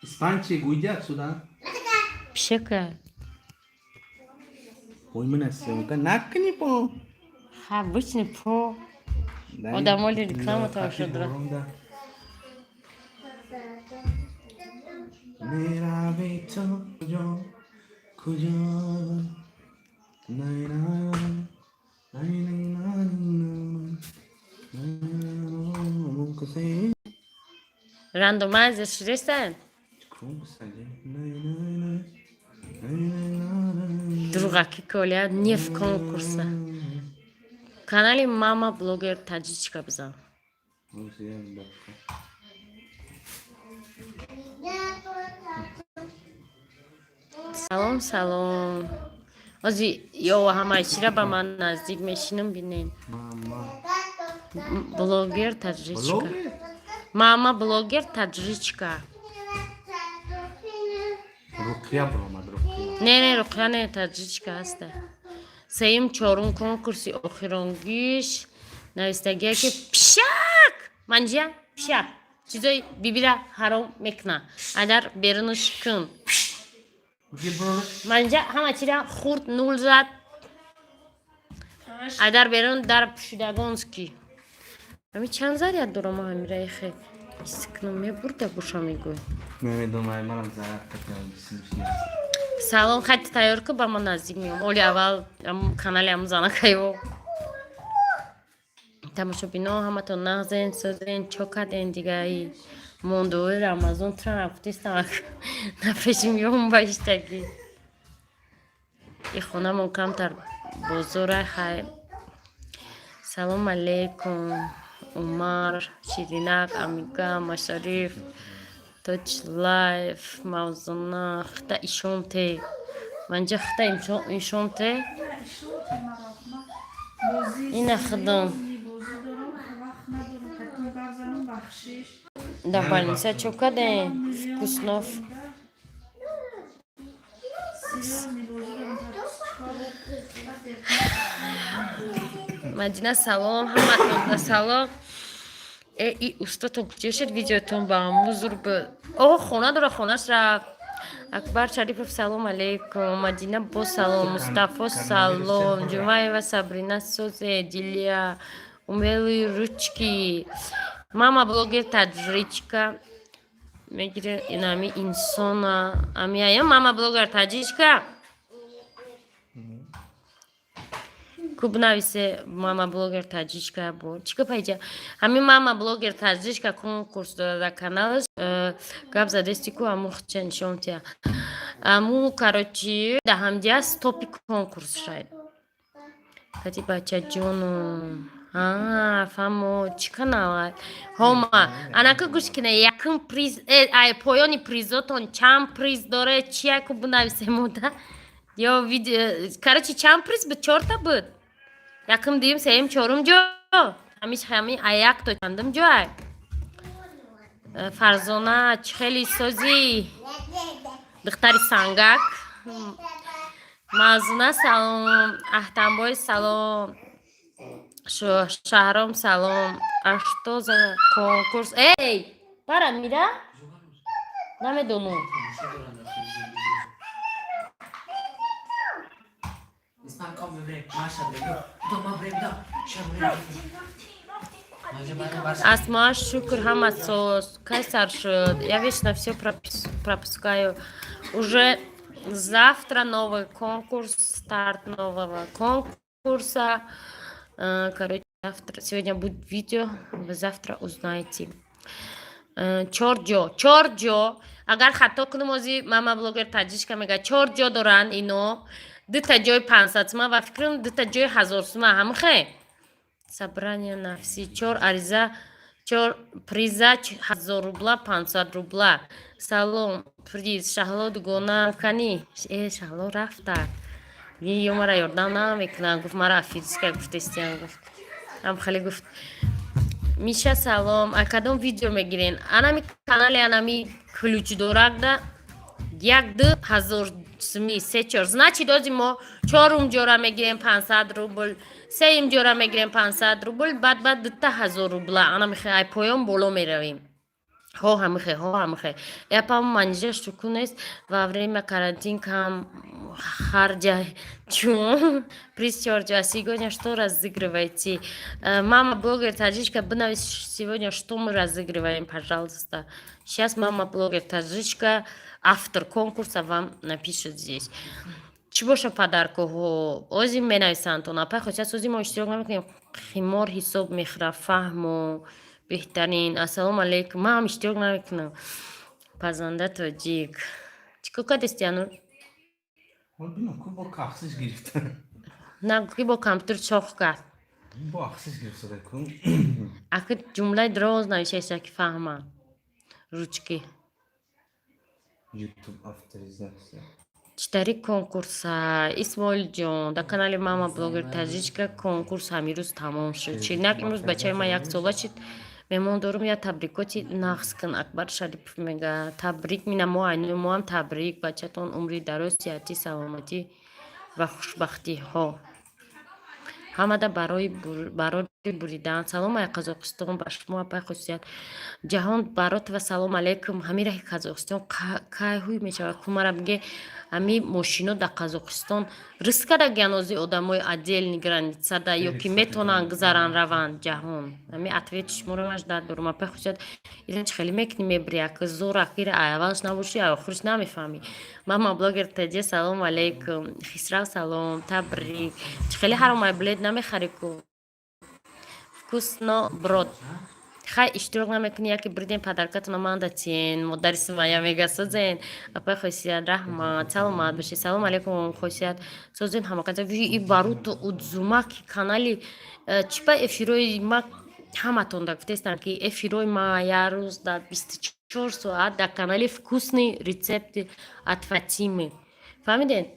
Испанчик, уйди отсюда. Пишака. Ой, мына съемка накни по. Ха, обычный по. Одамоли реклама тамошо дорад. Мерави то куҷо, куҷо, най най най най най най. Рандомайзер шудестан? Дурғаки колия неф конкурса. Канали Мама блогер таҷичка бизан. Салом, салом. Ози ё ҳамаи чира ба ман наздик мешинам, бинен. Блогер таҷичка. Мама блогер таҷичка. Руқия баромад, Руқия. Не, не, Руқия не, таҷичка ҳаста. Сеюм, чорум конкурси охиронгиш навистагия ки пишак манҷия пишак чизои бибира ҳаром мекуна, агар берунаш кун. Манҷа ҳама чира хурд нул зад, агар берун дар пӯшидагонски. Ами чанд заряд дорам, ҳамира ихе искунам, мебурда боша мегӯй. Намедонам, манам заряд. Салом, хати тайёр ку, ба ма наздик меом. Оли аввал канали ҳаму занакаё. Тамошобино, ҳаматон нағзен, созен, чо карден? Дигаи мондуи Рамазон тра гуфтистам, нафешим ём баиштагӣ. И хонамон камтар бозора. Хай, салом алейкум, Умар, Ширинак, Амига, Машариф, Точ Лайф, Мавзуна, хита ишонте. Манҷа хита ишонте. Ина худом. Да больница чо кардем? Вкуснов. Мадина, салом, ҳаматон салом. Э, и устатон куҷо шуд? Видеотон ба ҳаму зур буд. О, хона дора, хонаш рафт. Акбар Шарипов, салом алейкум. Мадина, бо салом. Мустафо, салом. Ҷумаева Сабрина, созе. Дилия, умелые ручки. Мама блогер таҷричка мегире инами инсона. Амияя мама блогер таҷичка. Куб нависе мама блогер таҷичка бо. Чӣ гап айҷа? Ҳамин мама блогер таҷичка конкурс дора дар каналаш. Гап задести ку аму хча нишон тия. Аму, короче, да ҳамҷа стопи конкурс шайд. Кати бачаҷону. Фаҳмо, чӣ канала? Ҳома, анака гӯш кина, якум приз, ай поёни призотон чанд приз доре, чи яку бинависемода? Ё видео, короче, чанд приз буд? Чорта буд. Якум, дуюм, сеюм, чорум ҷо. Ҳамиш ҳами ай як то чандум ҷо ай. Фарзона, чӣ хеле созӣ? Духтари сангак. Мавзуна, салом. Аҳтамбой, салом. Шаҳром, салом. А что за конкурс? Эй, бара мира? Намедонам. Асма, шукр, ҳама соз. Кай сар шуд? Я вечно все пропускаю. Уже завтра новый конкурс, старт нового конкурса. Короче, завтра, сегодня будет видео, вы завтра узнаете. Чор ҷо, чор ҷо. Агар хато кунам, ози мама блогер таҷичка мега, чор ҷо доранд ино. Дута ҷои 500 сума ва фикрам дута ҷои 1000 сума, ҳамихе? Собрание нафси, чор ариза, чор приза, 1000 рубла, 500 рубла. Салом, приз, Шаҳло дугонаам кани? Э, Шаҳло рафта. Ё мара ёрдам намекунад, гуфт, мара аферистка гуфтестиям, гуфт. Ам хеле гуфт. Миша, салом. А кадом видео мегирен? Анами канали, анами ключдоракда як ду ҳазор суми, се, чор. Значит, ози мо чорум ҷора мегирем 500 рубл, сеюм ҷора мегирем 500 рубл, баъд дута 1000 рубла. Ана мехоҳ ай поён боло меравем. Ҳо, ҳамихе, ҳо, ҳамихе. Япа, манижа шуку нест, во время карантин кам харҷа чун приз чорҷа. Сегодня что разыгрываете? Мама блогер таджичка, бинавис, сегодня что мы разыгрываем, пожалуйста. Сейчас мама блогер таджичка, автор конкурса, вам напишет здесь. Чӣ боша подаркоҳо? Озим менависанд, апай хосият сози, мо иштирок намекунем. Химор ҳисоб мехӯра, фаҳмо, беҳтарин. Ассалому алайкум, ман ҳам иштирок намекунам. Пазанда тоҷик, чӣ кор кардести, Анур? Бо ахсиш гирифта. На, ки бо компютер чоқ кард. Бо ахсиш гирифта. Аки ҷумлаи дроз навишаиста, ки фаҳмам ручки. Ютуб авторизация. Читари конкурса, Исмоилҷон? Дар канали мама блогер таҷичка конкурс ҳамин рӯз тамом шуд. Чинак имрӯз бачаи ман 1 сола шид, меҳмон дорум, я табрикоти нағз кун. Акбар Шарипов мега: табрик минамо, айнои моам табрик, бачатон умри дароз, сиҳатӣ, саломатӣ ва хушбахтиҳо ҳамада барои буридан. Салом ай Қазоқистон ба шумо, апай Хусият. Ҷаҳон Баротова, салом алейкум. Ҳамин раҳи Қазоқистон кай ҳуй мешавад? Кумара биге, ҳами мошино дар Қазоқистон риск кардагиан, ози одамои отдельный границада ё ки метавонанд гузаранд, раванд. Ҷаҳон, ҳами ответи шуморо ман ждать дорум. Апай Хусият, ира чӣ хеле мекунӣ, мебири, як зор акира, аввалш набошӣ, охирш намефаҳмӣ. Мама блогер таҷе, салом алейкум. Хисрав, салом, табрик. Чӣ хеле ҳаромай, билет намехарӣ ку? Вкусно брод. Хай, иштирок намекунӣ, яке бирдем, подаркатона ман датиен. Модари Сумая мега: созен, апай Хосият, раҳмат, саломат бошед. Салом алейкум, Хосият, созен ҳамаказа. И Баруту Удзумаки канали чӣ ба эфирои ма ҳаматон да гуфтестам, ки эфирои ма як рӯз дар 24 соат дар канали «Вкусные рецепты от Фатимы». Фаҳмидед?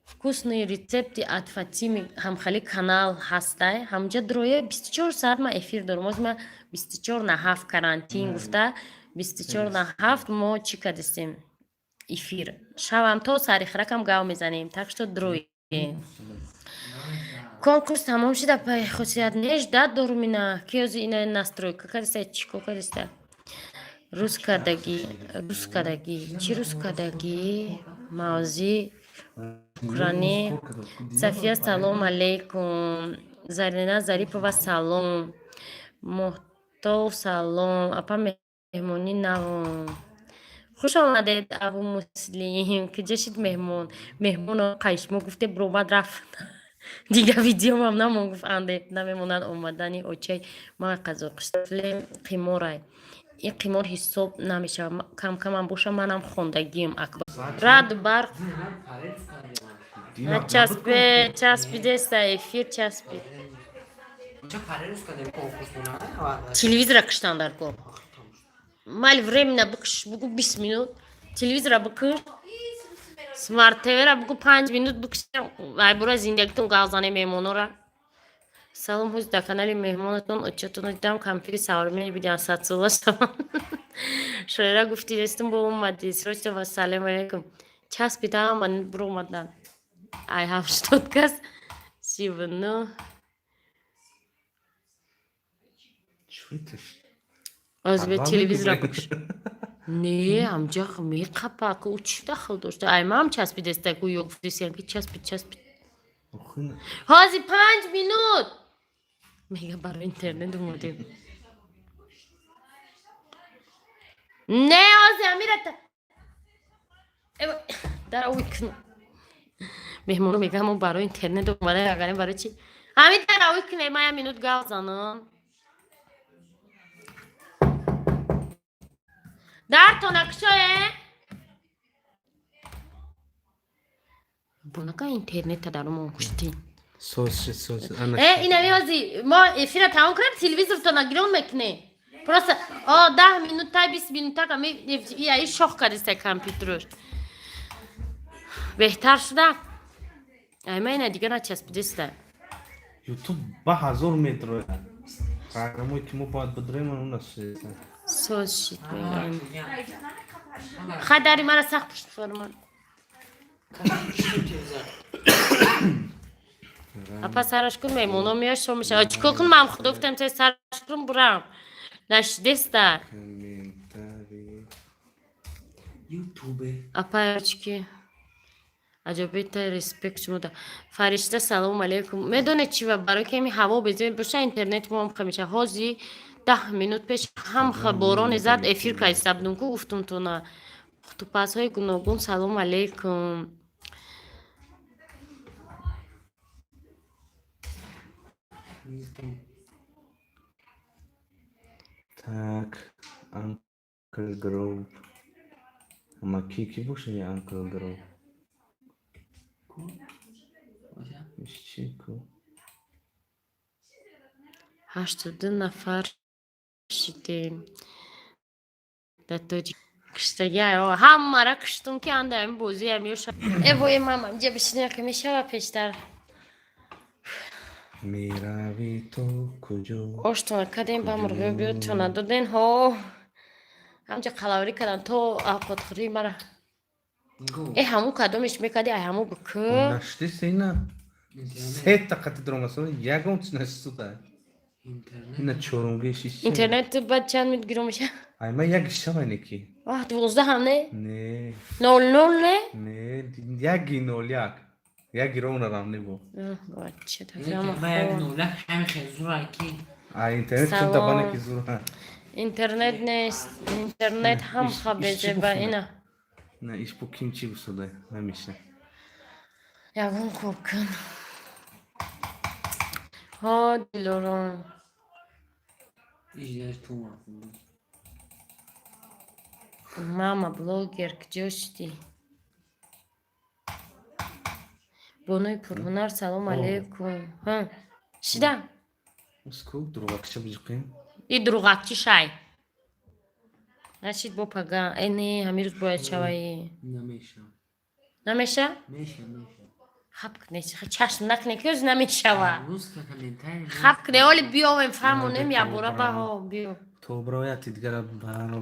«Вкусные рецепты от Фатимы» ҳамхали канал ҳастай, ҳамҷа дроя, 24 соат ман эфир дорам. Ози ман 24 на 7 карантин гуфта, 24 на 7 мо чӣ кардистем? Эфир шавам то сари хиракам гав мезанем, так что дроем. Конкурс тамом шуда, пай хусият, неждат дорум. Ина ки ози ина настройка кардиста, чӣ кор кардиста? Рӯз кардагӣ, рӯз кардагӣ, чӣ рӯз кардагӣ? Мавзӣ Қурани. Сафия, салом алейкум. Зарина Зарипова, салом. Моҳтов, салом. Апа, меҳмонӣ навом. Хуш омадед, Абу Муслим. Куҷо шид меҳмон? Меҳмон қайшмо гуфте, биромад, рафт. Дига видеомам намон, гуфт, анде намемонад омадани очаи ман Қазоқистон. Қиморай, ин қимор ҳисоб намешавад, камкамам боша, манам хондагиам. Акбар, раду барқ часпе, часпидеста, эфир часпид. Телевизора киштан дар кор, майли, временно бикш, бугу 20 минут телевизора бикш, смарт твра бугу 5 минут бикш, айбура зиндагитон гавзане меҳмонора. Салом, ҳоз дар канали меҳмонатон очатон дидам, компютери савормени бидиам, садсола шавам. Шоира гуфти нестум, бо омади срочно. Вассалому алейкум. Часпида, ман биромадан. Ай 80 кас, 39. Озбе телевизора бикш. Не, ҳамҷа меқапа, ку ӯ чӣ дахл дошта? Ай ман часпидеста ку, ё гуфтисиям, ки часпид, часпид. Ҳози 5 минут мега, барои интернет омадем. Не, ҳози амирата дар овӣ кун. Меҳмоно мега, мо барои интернет омадаем, агарем барои чи? Ҳамин дар овӣ кунем, ма як минут гав занам. Дартона кушое? Бонака интернета дар мо куштӣ. Соз шид, соз. Э, инами ҳози мо эфира тамом кунем, телевизортона гирон мекунем. Просто о 10 минут та 20 минута ами и шох кардиста компютерош. Беҳтар шуда? Ай ма ина дига начаспидиста. Ютуб ба ҳазор метр программое ки мо бояд бидроем, он нашида. Соз шид мегӯям. Хай, дари мара сахт пушт фармон. Апа, сараш кун, меҳмоно меояд, шом мешавад. Чӣ кор кунам? Ман худо гуфтам, сараш кун, бурам. Нашидеста. Комментарий. Ютубе. Апаячки, аҷобита, респект шумода. Фаришта, салому алейкум. Медонед чи, ва барои ки ҳами ҳаво безеб боша, интернет моам хамеша. Ҳози 10 минут пеш ҳам бороне зад, эфир кайса будум ку, гуфтум туна. Пухтупазҳои гуногун, салому алейкум. Ютуб. Так, Uncle Grove. Ама ки боша я Uncle Grove? Ку? Боша? Иш чи ку? 82 нафар шидем. Дар тоҷик киштагиаё ҳамара киштум, ки анда ами бозиам ёша. Э вое, мама, инҷа бишина, ки мешава пештар. Мерави ту куҷо? Оштона кадем, ба мурғиё биётона доден. Ҳо, ҳамҷа қалаврӣ кадан то авқотхӯрии мара. Го. Э, ҳамун кадомеш мекади, ай ҳамун бикӯ. Наштиса ина. Интернет. Сета қати дромасона, ягон чи нашисуда. Интернет. Ина чорумгиш иш чи? Интернет баъд чанд минут гиром меша? Ай, ма як шава неки. Вах, 12 ҳам не? Не. 00 не? Не, яги нол як. Яги ровно рамне бо. Бача. Ма як нулак ҳами хезура ки. А интернет чун Салом. табане ки зура. Интернет нест, интернет ҳам Иш- иш чӣ хабезеба гуфтам? ина. На, иш бо ким чи гусуда намеша. Ягон кор кун. Ҳо, Дилором. Иждаш тума. Мама блогер, куҷо шудӣ? Бонои пурҳунар, салом алейкум. Ҳа, шида. Уску дуруғакча биҷиқем. И дуруғакчи шай нашид, бо пага. Э, не, ҳамин рӯз бояд шаваи. Намеша. Намеша? Меша, меша. Хаб кне, чашм накне, ки ӯз намешава. Русска комментарий. Хаб кне, оли биёвем, фаҳмонем якбора баҳо биё. То брояти дигара баро.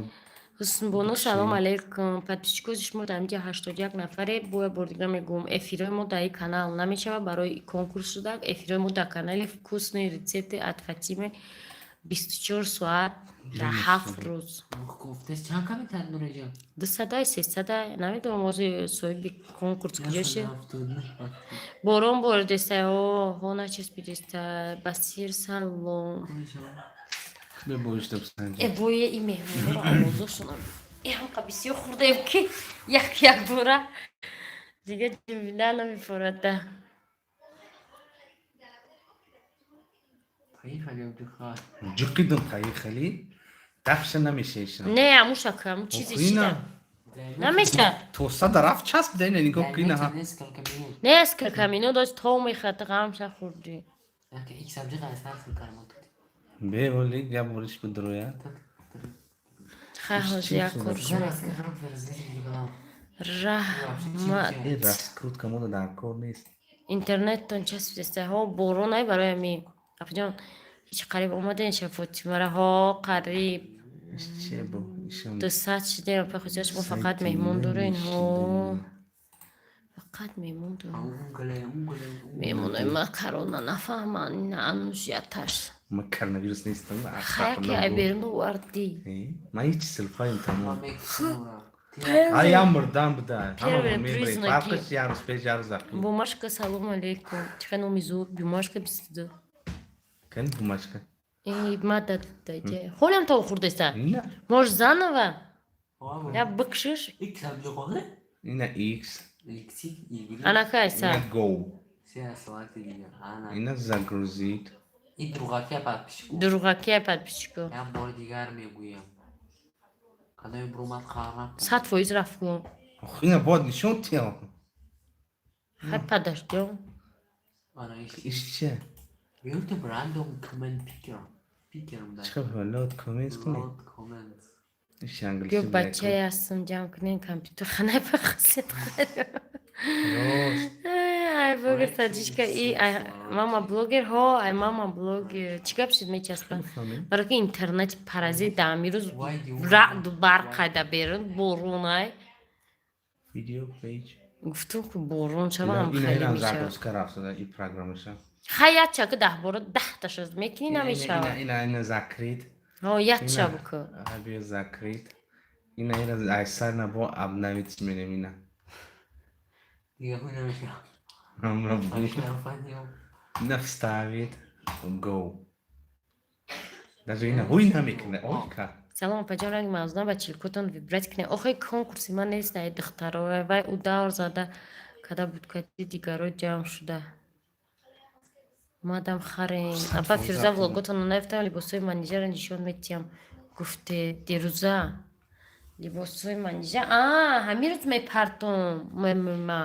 Ҳуснбону, салом алейкум. Подписчикози шумо дар инҷа 81 нафаре. Бо як бор дига мегӯм, эфирҳои мо дар ин канал намешавад, барои конкурс шуда. Эфирҳои мо дар канали «Вкусные рецепты от Фатимы» 24 соат дар 7 рӯз. Гуфтес, чанд комментарий дореҷа? 200-ай, 300-ай, намедонам, ҳозир соҳиби конкурс куҷо шид. Борон боридестай, ҳо, ҳо, начаспидестай. Басир, салом. Бебоишта бисанҷ. Э, боя, и меҳмонро овозошонам. Э, ҳамқа бисёр хӯрдаем, ки як як бора дига ҷимбида намефорада. Поехали отдыхать. Ҷиқидум, поехали. Дафша намеша ишна. Не, амушака, аму чизе Охина. шида намеша. То сада рафт часп да, ина нигоҳ кина ҳа. Несколько минут. Несколько минут дошт, то мехата ғамша хӯрдӣ. Так, их сабжига остался кармот. Бе, оли я бориш бидроя. Хай, ҳозир як кор. Раҳмат. Э, раскрутка мода дар кор нест. Интернеттон часпидеста. Ҳо, боронай, барои ами. Афҷон, ҳеч қариб омаден ша Фотимара, ҳо, қариб. Иш че бо? Ишам. 200 шидем, апа Хузия, шумо фақат меҳмон дорен, ҳо, фақат меҳмон дорен. Меҳмонои ма корона нафаҳманд, ина ануш яташ. Ма коронавирус нестам. Хая, ки ай берун овардӣ. Ма ҳеч силфаем, тамом. Ай, я мурдан буда. Ҳама Первые мембре. признаки. Фарқиш як рӯз пеш, як рӯз ақиб. Бумашка, салом алейкум. Чиха номи зур, Бумашка 22. Кани бумашка? Э, ма дадаҷа. Ҳолям то хӯрдеста. Ина. Может, заново? Я бикшиш? Ина X. Анакайса. Ина go. Ина загрузить. И другакия подписчику. Другакия подписчику. Як бори дигар мегӯям. Кадоми бурумад қарнак. 100% рафт кун. Ох, ина бояд нишон тиё. Хай, подождём. Ана иш. Иш че? YouTube random comment picker. Picker да. Чӣ load comments кунӣ? Load comments. Иш англисӣ. Биё, бачае ҳастам, ҷамъ кунем компютер ханаи бахасет. Рост. Ай, блогер таджичка и ай мама блогер, ҳо, ай мама блогер. Чӣ гап шуд, мечаспа? Барои ки интернет паразит да амирӯз Why do you раъду барқ қайда берун боронай. Video page. Гуфтум, ки борон шава, ҳам Ина хеле ина мешавад. загрузка рафт и программаша. Хай, якча ки 10 бора 10-таша мекунӣ, намешавад. Ина, ина, ина закрыть. Ҳо, якча Ина. бикун. Биё, закрыть. Ина, ира айсар на бо обновить мерем ина. Дига хуй намешавам. Ҳамра. Шарафандиём. Ина вставить. Go. Даже ина ҳуй намекунад. Ой ка. Салом, апаҷон, ранги мавзуна ба чилкотон выбрать кунед. Охи, конкурси ман нест, ай духтаро вай ӯ давр зада када буд, кати дигаро ҷамъ шуда. Мадам харем. Апа Фирӯза, влоготонро наёфтам, либосҳои Манижаро нишон метиҳам. Гуфте дирӯза. Либосҳои Манижа? А, ҳамин рӯз мепартом. Ма.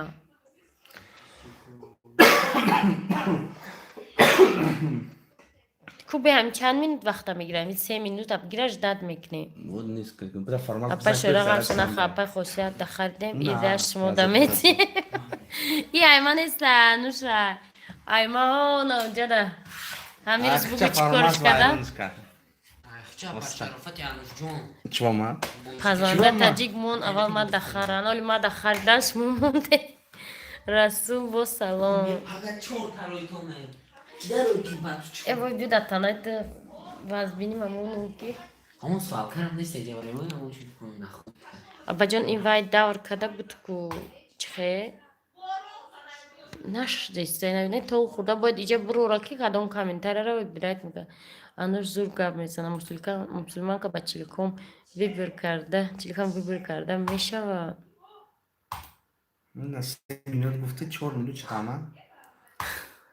Ку бе ҳамин чанд минут вақта мегирам? 3 минута бигира, ждать мекунем. Вот несколько. Бира формат. Апа шӯра ғамша наха, апай хосият да харидем, На, идаш шумо да раза. мети. И айма неста, нуша. Айма наунҷада. Ҳамин рӯз бугу чӣ корш кардам? Ахча ба шарофати Анушҷон. Чима ма? Пазанда Чима ма? Таҷик мон аввал ма да харан, оли ма да харидан, шумо монде. Расул, бо салом. Пага чор тароитоне. Чидарои ки ба ту Э, вой, бюда танайта вазбини мамону ки. Ҳамон суалкарам нест, ҷаволи ҳамон чиз кун нахуд. Абаҷон, ин вай давр када буд ку чихе? Нашдест, то хурда бояд иҷа бурора, ки кадом комментарияро выбирать мекунад. Ануш зур гап мезанам, мусулманка ба чилком выбор карда, чилком выбор карда мешавад. Ина 3 минут гуфти, 4 минут чиқама?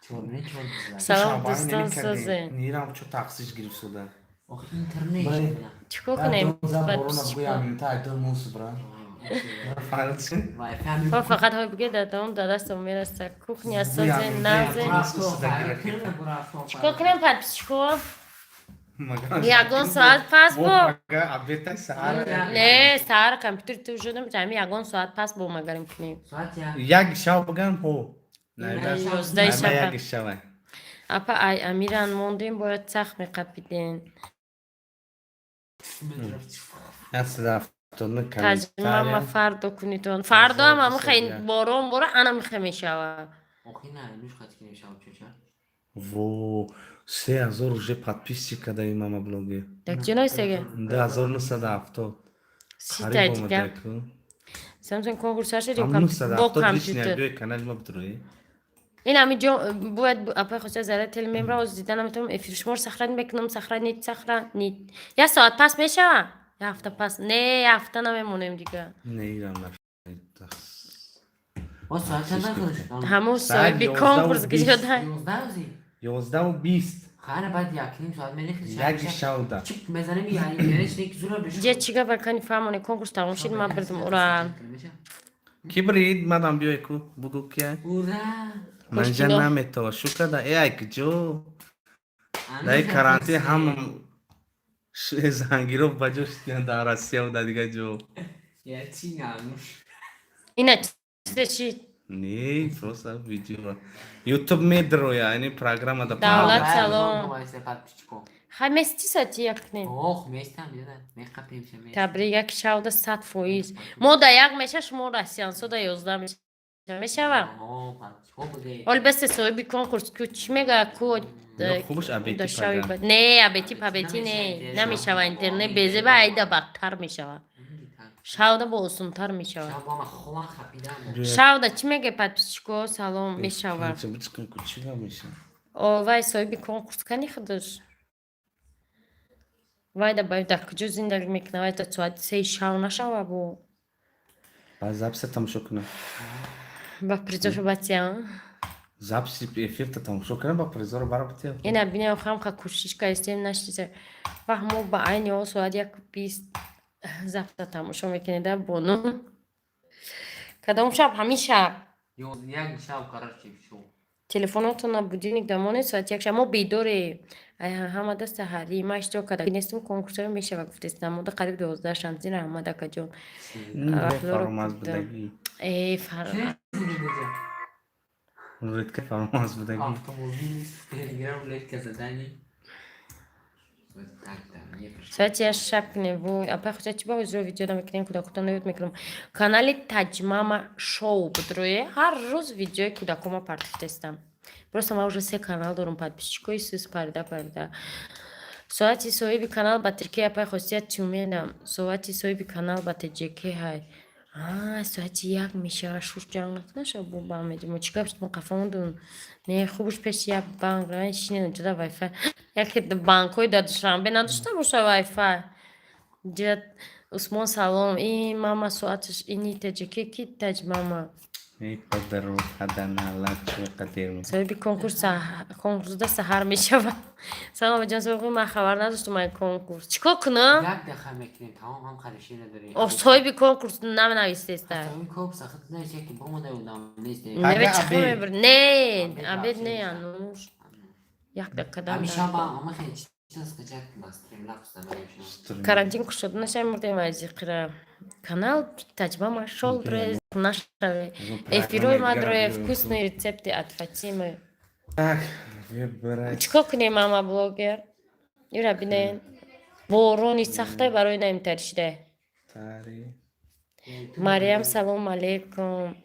4 минут чор бизлай. Салом, дӯстон, созе. Нирам чо тақсиш гирифт шуда. Охи, интернет. Бале. Чӣ кор кунем? Бора. Ҳо, фақат ҳой буге, дар давом дар дастам мераса. Кухня созе, назе. Чӣ кор кунем, подписчико? Ягон соат пас бо. Не, саҳар компютер ту шудам, ҳами ягон соат пас бо магарим кунем. Як шав бигам ҳо. 11 шаба. Як шава. Апа, ай амиран мондем, бояд сахт меқапиден. Таҷмама фардо кунитон. Фардо ҳам ҳамихе борон бора, ана михе мешава. Во, 3000 уже подписчик кадаи мама блоги. Так ҷиной сеге. 2970. Сита дига. Самсон, конкурс шашед ё бо компютер? Канали ма бидрои. Ин ҳами ҷо бояд апай хоса зара тел мемра, оз дида наметавонам эфир шуморо сохранить мекунам, сохранить, сохранить. Як соат пас мешава? Як ҳафта пас? Не, як ҳафта намемонем дига. Не, ирам. Ҳамун соҳиби конкурс гиҷода. 11:20. Як шавда. Ҷа чӣ гапа, кани фаҳмоне, конкурс тамом шид, ман бирдум, ура! Ки брид, мадам биёй ку, бугу кия. Манҷа наметова шу када э ай киҷо. Дар карантин ҳама зангиров ба ҷо шидиян дар Россия дар дигар ҷо. Ина чи? Не, просто видео ютуб медроя, ини программа да. Давлат, салом. Хай, мести соати як кунем. Табрик, як шавда 100%. Мо да як меша, шумо россиянсо да 11 меша мешава. Оли бесте соҳиби конкурс ку чӣ мега ку? Хубаш абети. Не, абети пабети не, намешава, интернет безеба айда бадтар мешава. Шавда бо осонтар мешава. Шавда чӣ мега, подписчико, салом, мешава. Вай соҳиби конкурс кани худаш? Вай да дар куҷо зиндагӣ мекунад? Вай да соати 3 шав нашава бо. Ба записа тамошо кунам. Ба призоша батиям. Записи эфирта тамошо кунам, ба призоро бара битиям. Ина бинем, хамха кӯшиш кардем, наштиса. Вах, мо ба айни ҳол соат 1:20 записа тамошо мекунем да бону. Кадом шаб? Ҳамин шаб. Телефонотона будильник дамонед, соати 1 шаб мо бедорем. Ай ҳама да саҳарӣ ман иштирок карда нестум, конкурсҳоро мешава гуфтестам. Мода қариб 12 шамсин, раҳмат, акаҷон. Фаромаз будагӣ. Э, фар. Редка фаромаз будагӣ. Автомобиль, телеграм, рулетка заданий. Вот так, да, мне пришло. Соати 1 шаб кунем. Вой, апай хӯша, чӣ ба ҳозиро видео намекунем, кӯдакотон ёд мекунам. Канали Таҷмама шоу будрӯе, ҳар рӯз видеои кӯдакома партофтестам. Просто ман уже се канал дорум, подписчикои сиз парида парида. Соати соҳиби канал ба Туркия, апай Хосият Тюменам. Соати соҳиби канал ба ТҶК ҳай. А, соати 1 мешава, шуш ҷанг наша бо бамедимо. Чӣ гап шуд, мо қафо мондум? Не, хубуш пеши як банк шинен, ҷуда вайфай. Яке банкҳои дар Душанбе надошта боша вайфай. Ҷа Усмон, салом. И мама соаташ ини ТҶК ки таҷ мама. Эй падару хаданалат, чӣ қадер. Соҳиби конкурс конкурсда саҳар мешавад. Салом, ҷон, соҳиби, ман хабар надоштум ай конкурс. Чӣ кор кунам? Як дақиқа мекунем, тамом, ҳам қаришӣ надорем. О, соҳиби конкурс наменависеста. Соҳиби конкурс ахи нависе, ки бомода будам, нест. Неве Ага, чӣ обед. мебир? Не, Обед обед не, вообще. Ануш. Як дақиқа дам. Ҳами шаба ама хеле чиз қачак ба Streamlabs намешам. Карантин кушода наша, мурдем аз иқра. Канал таҷмама шол дрез нашаве. Эфирои мадроe, вкусные рецепты от Фатимы. Так, выбрать. Чӣ кор кунем, мама блогер? Ира бинен. Борони сахтай барои наимтар шида. Тари. Мариям, салом алейкум.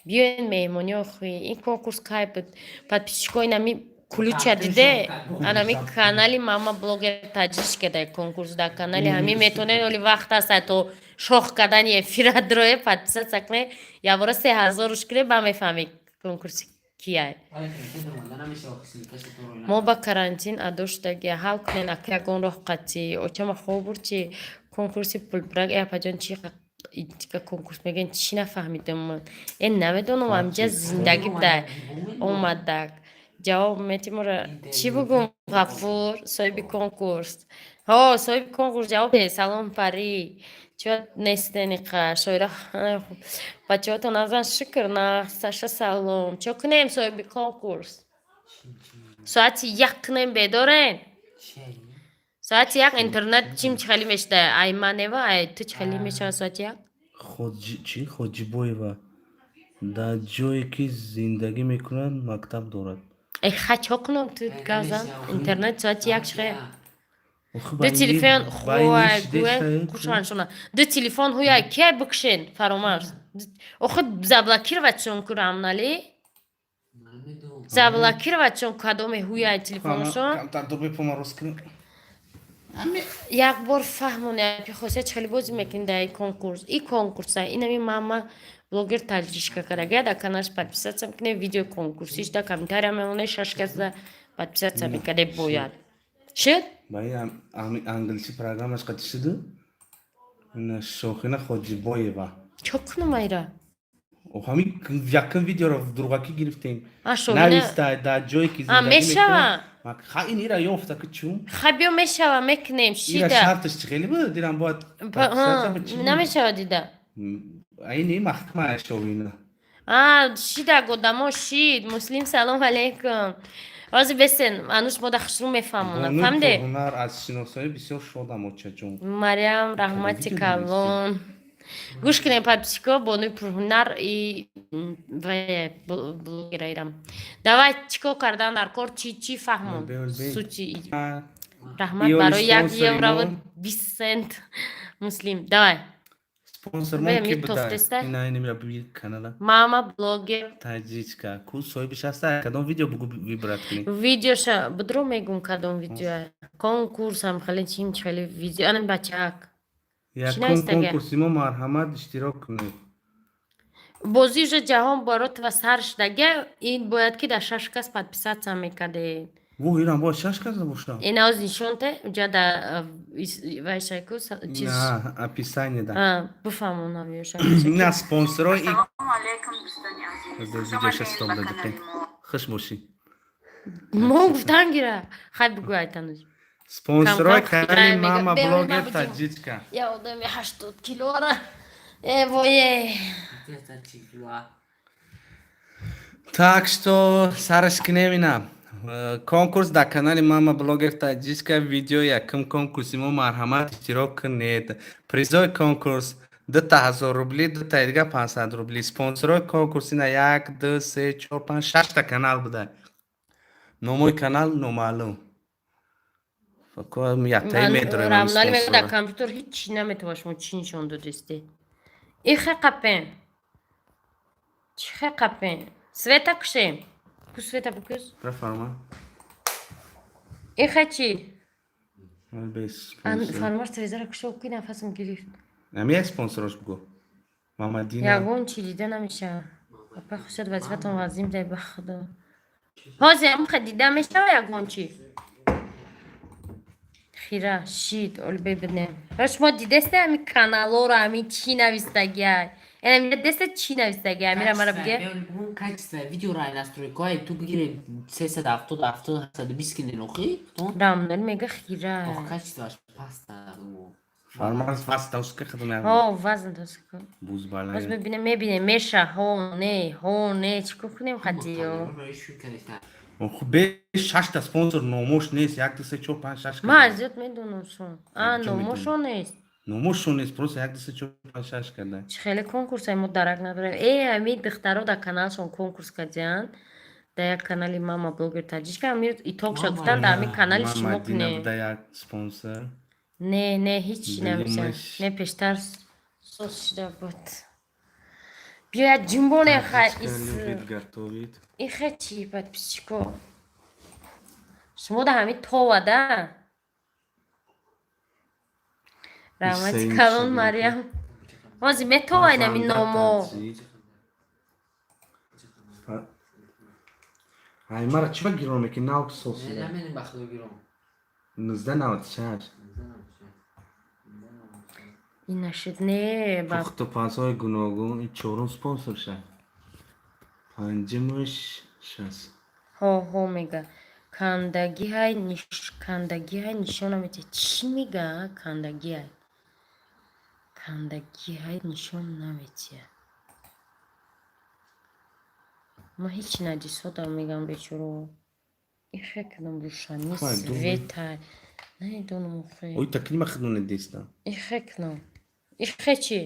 Биёен меҳмони охи. Ин конкурс кай буд? Подписчикои нами кулуча диде? Анами канали мама блогер таҷриш кадай конкурс дар канали ҳами метонед, оли вақт аст то шох кардани эфира дроe, подписаться кунед. Ябора 3000 руш кунед, ба мефаҳмед конкурси кияй. Мо ба карантин адо шудаги, ҳал кунен ака ягон роҳ қатъӣ. Очама хоб бурд, чи конкурси пулбрак, э апаҷон, чи ка конкурс мегӯен, чӣ нафаҳмидам ман. Э, намедонам, амҷа зиндагӣ буда омадак. Ҷавоб метимора, чӣ бугум, Ғафур, соҳиби конкурс. Ҳо, соҳиби конкурс, ҷавоб де. Салом, Парӣ. Чӣ нестениқа? Шоира, бачаҳото назан, шукр на. Саша, салом. Чӣ кунем, соҳиби конкурс? Соати 1 кунем, бедорен? Соати 1 интернет чим чӣ хеле мешуда? Ай манева, ай ту чӣ хеле мешава соати 1? Хоҷи чӣ? Хоҷибоева. Дар ҷое ки зиндагӣ мекунад, мактаб дорад. Э, ха, чо кунам, ту газан? Интернет соати 1 чӣ хел? Охи, Ду телефон ба ин хуай шидеста гӯя кушаншона. Ду телефон ҳуя кия бикшен, Фаромарз. Охи, заблокировать чон курамнали? Заблокировать чон кадоме ҳуяй телефоншон? Камтар дубе помароз кунем. Як бор фаҳмоне, хосия чӣ хеле бозӣ мекунӣ дар ин конкурс. И конкурса инами мама блогер таҷришка карда, дар каналш подписаться мекунем, видео конкурсиш да комментария мемоне, шаш каса подписаться мекарде бояд. Шуд? Ба ин англиси программаш қати шуду? Ина Шохина Хоҷибоева. Чо кунам айра? О, ҳамин якум видеоро дурғакӣ гирифтем. А, Шохина. Нависта, дар ҷое ки А, зиндагӣ мешава. мекунад. Ха, ин ира ёфта ки чун? Ха, биё, мешава, мекунем, Ира шида. шарташ чӣ хеле буд? Дирам бояд подписаться ба чӣ? Намешава дида. Ини маҳкама Шохина. А, шида, годамо шид. Муслим, салом алейкум. Ҳозир бесен, ануш мода хушрӯ мефаҳмонад. Бону Фаҳмиде? ҳунар, аз шиносоӣ бисёр шодам, очаҷон. Мариям, раҳмати Видео. калон. Гӯш кунем, подписчико, бонуи пурҳунар и блогера ирам. Давай, чӣ кор кардан дар кор, чӣ чӣ фаҳмон? Бе, бе. Сути раҳмат Иёли барои як спонсори еврову мо. 20 сент. Муслим, давай. Спонсор Бе, мо ки ми буда? тофтеста. Ина ини би канала. Мама блогер. Таҷичка. Ку соҳибиш ҳаста? Кадом видео бугу, выбрать кунӣ? Видеоша будро, мегум кадом видео. Конкурс ҳам хеле чим хеле видео. Ана бачак. Якум навистага? конкурси мо, марҳамат, иштирок кунед. Бозӣ уже ҷаҳон баротова сар шудага, ин бояд ки дар шаш кас подписаться мекардед. Во, ирам бояд шаш кас боша. Ин оз нишонте, уҷа да вайшайку чиз. На описание да. А, бифаҳмонам ёша. На спонсорҳои Ассалому алайкум, дӯстони азиз. Хуш видеоша омадед стоп ба дадиқем. канали мо. Хуш бошӣ. Мо гуфтан гира. Хай, бугӯ, айтануз. Спонсорҳои Кам-кам канали хитрай мега- мама Бе, блогер ма буҷум. Таҷичка. Я одами 80 килора. Э, вое. Так что сараш кунем ина. Конкурс дар канали мама блогер Таҷичка, видео якум конкурси мо, марҳамат, иштирок кунед. Призои конкурс 2000 рубли, дутаи дига 500 рубли. Спонсорҳои конкурс ина як, ду, се, чор, панҷ, шашта канал буда. Номои канал номаълум. Факоам яктаи медорем. Рамнали мега, дар компютер ҳеҷ наметава, шумо чӣ нишон додисте? Ихе қапен. Чӣ хе қапен? Света кушем. Ку света бикус. Рафарма. Ихе чӣ? Без спонсор. Фармош, телевизора кушо ки, нафасам гирифт. Ами як спонсорош бугӯ. Мамадина. Ягон чи дида намешава. Апа, хусад вазифатон вазим дай, ба худо. Ҳозир амха дида мешава ягон чи? Хира шид, оли бибинем. Ва шумо дидесте ами каналоро, ами чӣ навистагиай? Эна десте, чӣ навистагиай? Амира, мара биге. Качество видео ра настройкаи ту бигире, 370 70 720 кине нохи. Рамнел мега хира. Ох, качествоаш паста. Фармош васта уска хадуна. Ҳо, вазн доско. Буз Боз балай. мебинем, мебинем, меша, ҳо, не, ҳо, не, чӣ кор кунем, хадиё? Хуб, бе шашта спонсор номош нест. Як, ду, се, чор, панҷ, шаш. Ман аз ёд медонам шон. А, Чо номошон нест. Номошон нест, просто як, ду, се, чор, панҷ, шаш карда. Чӣ хеле конкурсай, мо дарак надорем. Э, ами духтаро дар каналшон конкурс кардианд. Дар як канали Мама Блогер Таҷичка ами итогша гуфтан, дар ами канали шумо Мамадина кунем. буда як спонсор. Не, не, ҳеҷ намешавад. Дуюмаш. Не, пештар соз шуда буд. Биёяд ҷунбоне ха ис. Любит готовить. Ихе чи, подписчико? Шумо да ҳами това да? Раҳмати Исаин калон. шуда. Мариям. Ҳозир метова инами номо. Ай, мара чӣ ба гирон мекӣ нав сос? Наменем, ба худо, гирон. 1996. Ин нашуд, не, ба. Пухтупазҳои гуногун, ин чорум спонсор ша. Панҷумаш шаст. Ҳо, ҳо, мега. Кандагиҳай, кандагиҳай нишон наметиҳад. Чӣ мега? Кандагиҳай. Кандагиҳай нишон наметиҳад. Ман ҳеҷ надисодам, мегам, бечоро. Ихе кадом рӯшанӣ Хай, думай. светай. Намедонам охе. Ой, такнима хидуне деста. Ихе кунам. Ихе чӣ?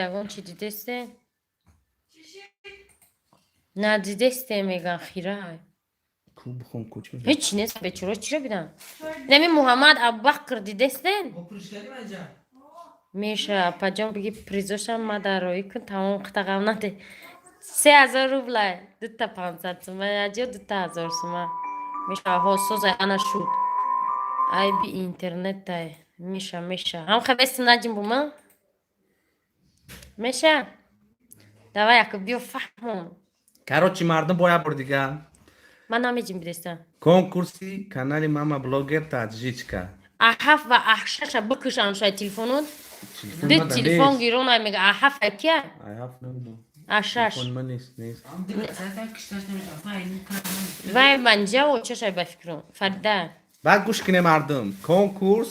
Ягон чӣ дидесте? Надидесте, меган, хирай. Ку бихон, ку чӣ? Ҳеҷ нест, бечоро, чиро бидам? Нами Муҳаммад Абубакр дидестен? Меша, апаҷон, биги, призошам ма дароӣ кун, тамом қитағам наде. 3000 рублай, дута 500 сума, яҷо дута ҳазор сума. Меша, ҳо, созай, ана шуд. Айби интернетай. Меша, меша. Ҳам хабестим наҷим бума? Меша? Давай, яко биё фаҳмон. Короче, мардум, бо як бор дига. Ман намеҷим бидестам. Конкурси канали Мама Блогер Таҷичка. А7 ва А6-ша бикушан шай телефонот. Ду телефон гирон мега А7 кия? А7 намедонам. А6. Телефон ман нест, нест. Вай манҷа очашай, ба фикром. Фарида. Баъд гӯш кине, мардум. Конкурс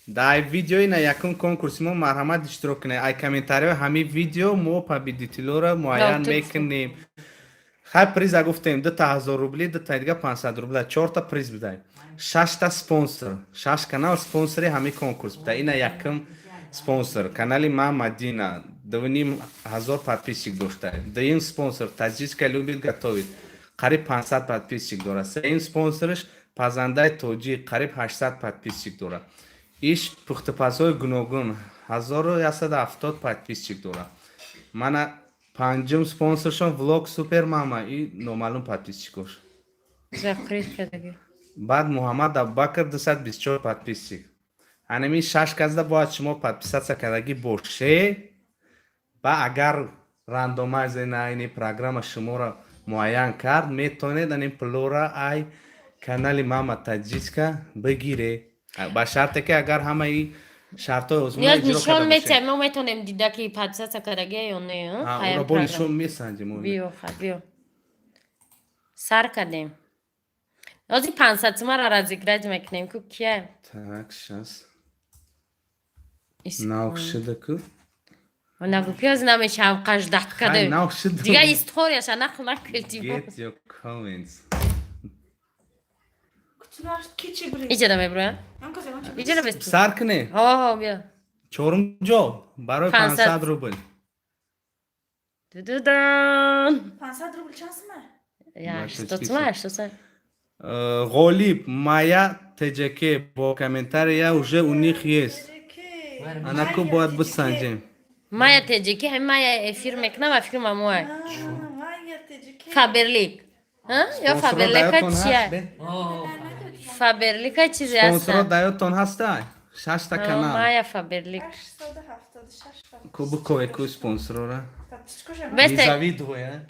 дар видеои на якум конкурси мо марҳамат иштирок кунед. Ай комментариҳои ҳамин видео мо победителёро муайян Да, ту мекунем. Хай, приза гуфтем, дута ҳазор рубли, дута дига 500 рубла, чорта приз бидай. Шашта спонсор, шаш канал спонсори ҳамин конкурс бидай. Ина якум спонсор канали ма Мадина, 2500 подписчик дошта. Дуюм спонсор Таҷичка любит готовить, қариб 500 подписчик дорад. Сеюм спонсорш Пазандаи Тоҷик, қариб 800 подписчик дорад. Иш Пухтупазҳои гуногун, 1170 подписчик дорад. Мана панҷум спонсоршон Влог Супер Мама, и номаълум подписчикош. Закрыть кадаги. Баъд Муҳаммад Абубакр, 224 подписчик. Анами шаш казда бояд шумо подписаться кардагӣ боше. Ва агар рандомайзер на ини программа шуморо муайян кард, метавонед ани пулора ай канали Мама Таҷичка бигире, ба шарте ки агар ҳамаи шартҳои озмуна Ниёз иҷро нишон карда бошед. метиҳад, мо метавонем дида, ки подписаться кардагия ё не, а? Ҳа, Ҳая ура бо программа. нишон месанҷем. Биё, ха, биё. Сар кардем. Ҳозир 500 сумаро разыграть мекунем, ку кия? Так, щас. Нав шуда ку. Нагу, ки ҳозир намешавам, қаждат Хай, кардем. нав шуда. Дига историяша нақл накардим. Get your comments. Иҷада меброям? Иҷада бес. Сар кунем. Ҳо, ҳо, биё. Чорум ҷо барои 500. 500 рубл. Дуduдан. 500 рубл чанд сума? Я, Машечки 800 сума, 800 сума. Ғолиб Мая ТЖК бо комментария «уже у них есть». Анаку бояд бисанҷем. Мая ТЖК, ҳами Мая эфир мекунам, ва фикр мамуай. Мая ТЖК. Фаберлик. Ё Фаберлика чия? О, Фаберлика чизе Спонсоро ҳастанд. даётон ҳаста? Шашта канал. Майя Фаберлик. 876. Ку букове ку спонсорора. Подписчикоша. Бесте. Завидуя.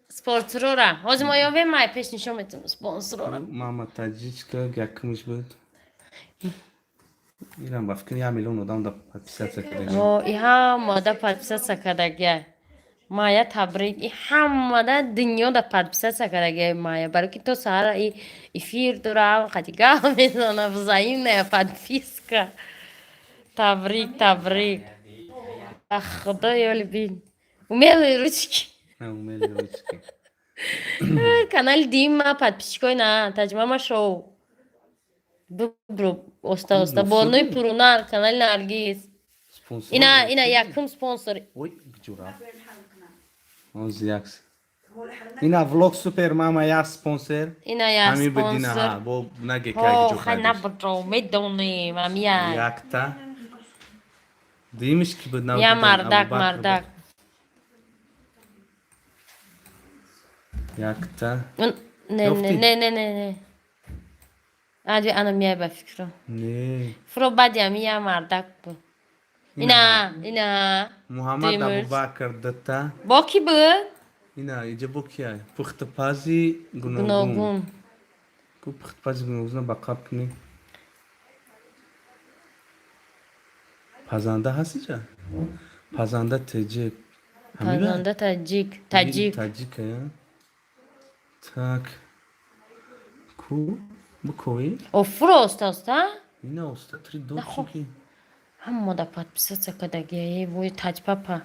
Спонсорора. Ҳозир мо ёбем, май пеш нишон метавонам спонсорора. Мама таҷичка якумш буд. Ирам ба фикр 1 миллион одам да подписаться карда. О, и ҳамада подписаться кардагия. Майя, табрик. И ҳамада дунёда подписаться кардагия Майя. Барои ки то саҳара и эфир дора, қати гап мезана, взаимная подписка. Табрик, табрик. Ах, худо ёли бин. Умелые ручки. Умелые ручки. Канали Дима, подписчикои на Таҷмама шоу. Бубро, оста оста. Боной Пурунар, канали Наргиз. Спонсор. Ина, ина якум спонсор. Ой, ҷура. Оз якс. Ина влог супер мама як спонсор. Ина як Ҳами будина спонсор. ҳа, бо наге Ҳо, ка хай набудро, медонем, амия. Якта. Дуюмиш ки буд? Я мардак, мардак. Якта. Не, не, Ёфтӣ? не, не, не, не. Ади ана мияй ба фикро. Не. Фуро баъди ами я мардак буд. Ина, ина. Муҳаммад Дуюмиш. Абубакр дута. Бо ки буд? Ина иҷа бо кия? Пухтапази гуногун. Гуногун. Ку пухтапази гуногуна ба қаб кунӣ. Пазанда ҳаст иҷа? Пазанда теҷик. Пазанда таҷик, таҷик. Таҷика, я? Так. Ку? Букови? О, фуро оста оста. Ина оста три Нахо. дочики. Ҳамода подписаться кардагия, е вой таҷпапа.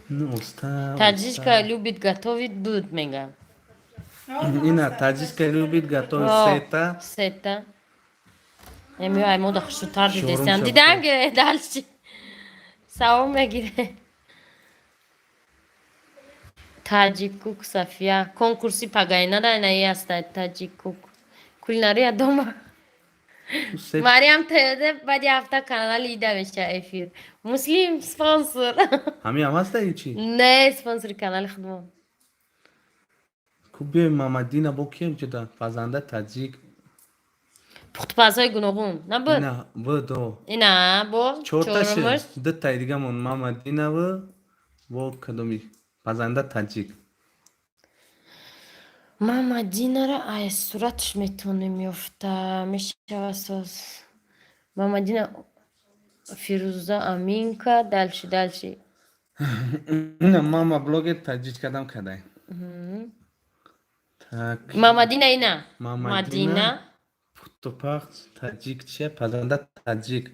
Ина оста. Таҷичка любит готовить буд мегам. Ина таҷичка любит готовить О. сета. Сета. Еми ай мода хушрӯтар Шорум дидесам. шаб. Дидан гире дальше. Савом мегире. Таҷикук Сафия. Конкурси пагайна да ина аста Таҷикук. Кулинария дома. Сет. Мариам Теде баъди ҳафта канали ида меша эфир. Муслим спонсор. Ҳами ҳам ҳаста ичи? Не, спонсори канали худмон. Ку биёй Мамадина бо кием ҷуда? Пазанда таҷик. Пухтупазҳои гуногун. Набуд? Ина бдо. Ина бо Чорташи. чорумаш. Дутаи дигамон Мамадинаву бо кадоми? Пазанда таҷик. Мама Динара ай суратш метонем ёфта. Мешава соз. Мама Дина Фируза Аминка. Дальше, дальше. Ина мама блогер таҷич кадам кадай. Так. Мама Дина ина. Мама Мадина. Дина. Пухтупахт таҷик чия? Пазанда таҷик.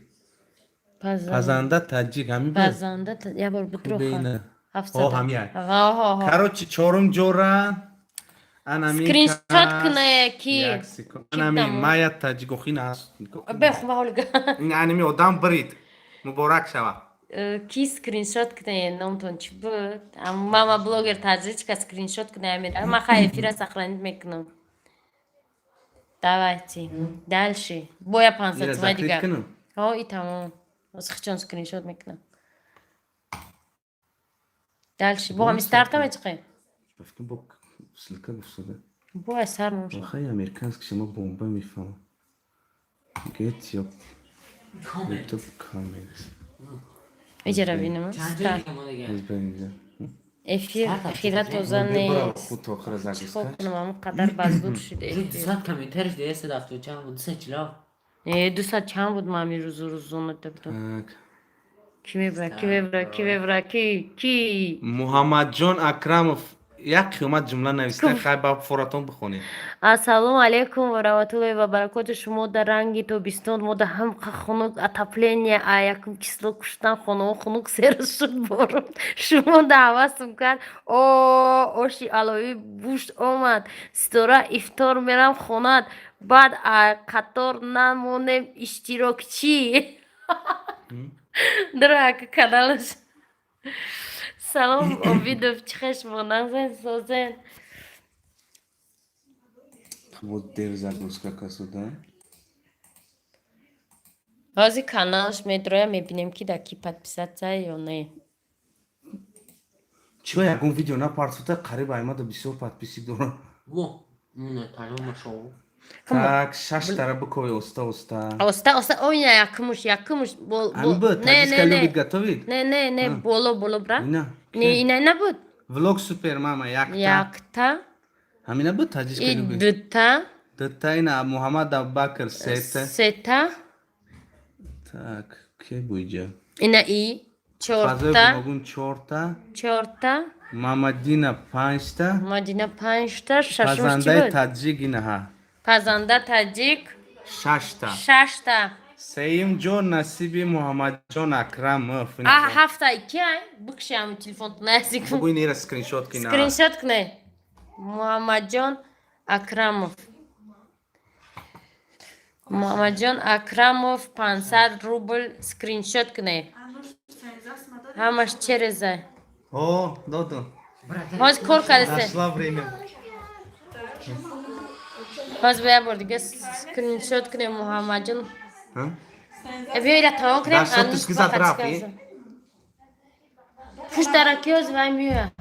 Пазанда. Пазанда таҷик ҳами буд? Пазанда. Я бор Кубе бутроха. ина. Ҳафтсад. О, ҳамия. Ҳо. Короче, чорум ҷора анами Скриншот кунае ки. Як секунд. Анами дамо? Майя таҷик охин аст. Беху ҳолига. Ин анами одам брид. Муборак шава. Ки скриншот кунае номтон чӣ буд? Мама блогер таҷичка скриншот кунае мера. Ма хай эфира сохранить мекунам. Давайте. Дальше. Боя 500 Ира сомаи закрыть дигар. кунам. Ҳо, и тамом. Оз хичон скриншот мекунам. Дальше. Бо ҳами старта мечиқем. Ба фикр бо ссылка гуфтада. Бо ай сар мошад. Охай американский шумо бомба мефаҳмам. Get your Comment. YouTube comments. Иҷара бинам. Чанд ҷой Старт. дига мо дига? Аз бинҷа. Эфир Старт хира тоза нест. Худ охира Чӣ загрузка. кунам, ҳамон қадар ба зуд шуд Уже эфир. 200 комментарий шуда, 170 чанд буд, 240. Э, 200 чанд буд ман ҳамин рӯзу рӯзона табдо. Так. Ки мебра, ки мебра, ки мебра, ки, ки? Муҳаммадҷон Акрамов як қиёмат ҷумла нависта, хай ба форатон бихонед. Ассалому алайкум ва раҳматуллоҳи ва баракоту. Шумо дар ранги тобистон, мо дар ҳам хунук отопление, а якум число куштан хонаҳо хунук сер шуд борон. Шумо даъватум кард. О, оши аловӣ бушт омад. Ситора ифтор мерам хонат. Баъд а қатор намонем иштирокчӣ. Дурака каналаш. Салом Обидов, чӣ хеш моназен созен. Вот дер загрузка касуда. Ҳозир каналаш медроя, мебинем, ки дар ки подписаться ё не. Чиба ягон видео напартофта, қариб аймада бисёр подписчик дорам. Во, не, тамом шоу. Так, шаштара бикови, оста оста. Оста оста, ой, якумуш, якумуш. Ами бу Не, таҷичка не, не. любит готовить. Не, не, не, боло, боло бра. Ина. Не, ина набуд. Влог супер мама якта. Якта. Ҳамина буд, таҷичка И любит. дута. Дута, ина Муҳаммад Абубакр сета. Сета. Так, ке буиҷа? Ина и Фазои чорта. гуногун чорта. Чорта. Мамадина панҷта. Мадина панҷта. Шашумш чӣ Пазандаи буд? таҷик инаҳа. Пазанда таҷик. Шашта. Шашта. Сеюм ҷо насиби Муҳаммадҷон Акрамов. А, ҳафта ки ай? Бикши ҳами телефон наздик. Бугӯи нера скриншот кина. Скриншот кне. Муҳаммадҷон Акрамов. Муҳаммадҷон Акрамов 500 рубл, скриншот кне. Ҳамаш череза. О, додум. Ҳоз кор кардесе. Нашла время. Ҳоз ба як бор дига скриншот кне, Муҳаммадҷон. Ҳа? Э, биё, ира тамом кунем. Дар шот тушки зад рафт, э? Пушт дараки ҳоз вай меояд.